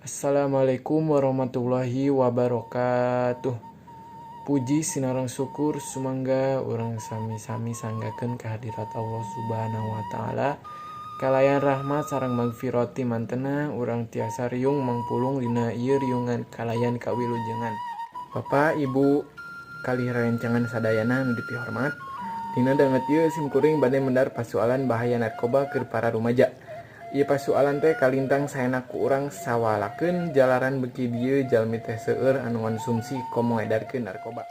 Assalamualaikum warahmatullahi wabarakatuh. Puji sinareng syukur sumangga urang sami-sami sanggakeun kehadirat Allah Subhanahu wa taala. Kalayan rahmat sareng magfirah ti mantena urang tiasa riung mangpulung dina ieu riungan kalayan kawilujengan. Bapak, Ibu, kalih rerencangan sadayana anu dipihormat. Dina danget ieu simkuring bade mendar pasualan bahaya narkoba keur para rumaja. Ieu pasualan teh kalintang saena ku urang sawalakeun jalaran beuki dieu jalmi teh seueur anu ngonsumsi komo ngedarkeun narkoba.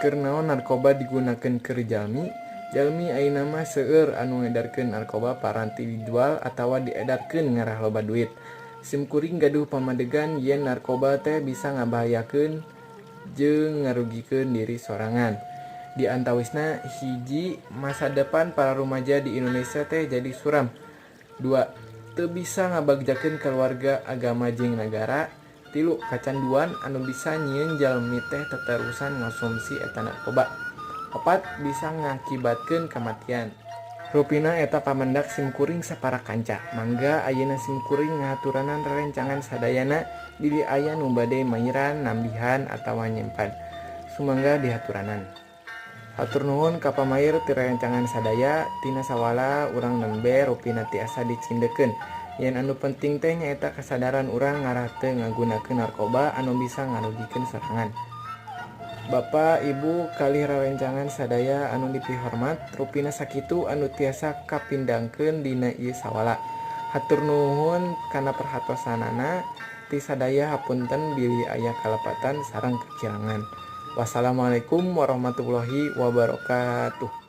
Keur naon narkoba digunakeun keur jalmi? Jalmi ayeuna mah seueur anu ngedarkeun narkoba paranti dijual atawa diedarkeun ngarah loba duit. Simkuring gaduh pamadegan yen narkoba teh bisa ngabahayakeun jeung ngarugikeun diri sorangan. Di antawisna hiji, masa depan para rumaja di Indonesia teh jadi suram. 2, teu bisa ngabagjakeun keluarga, agama jeung nagara. 3, kacanduan anu bisa nyieun jalmi teh teterusan ngonsumsi eta narkoba. 4, bisa ngakibatkeun kamatian. Rupina eta pamendak simkuring sapara kanca. Mangga ayeuna simkuring ngahaturanan rerencangan sadayana bilih aya nu bade mairan, nambihan atawa nyempan. Sumangga dihaturanan. Hatur nuhun ka pamair ti rerencangan sadaya. Tina sawala urang nembe rupina tiasa dicindekeun. Yen anu penting teh nyaeta kasadaran urang ngarah teu ngagunakeun narkoba anu bisa ngarugikeun sorangan. Bapak, Ibu, kalih rerencangan sadaya anu dipihormat, rupina sakitu anu tiasa kapindangkeun dina ieu sawala. Hatur nuhun kana perhatosanana ti sadaya, hapunten bilih aya kalepatan sareng kakirangan. Wassalamualaikum warahmatullahi wabarakatuh.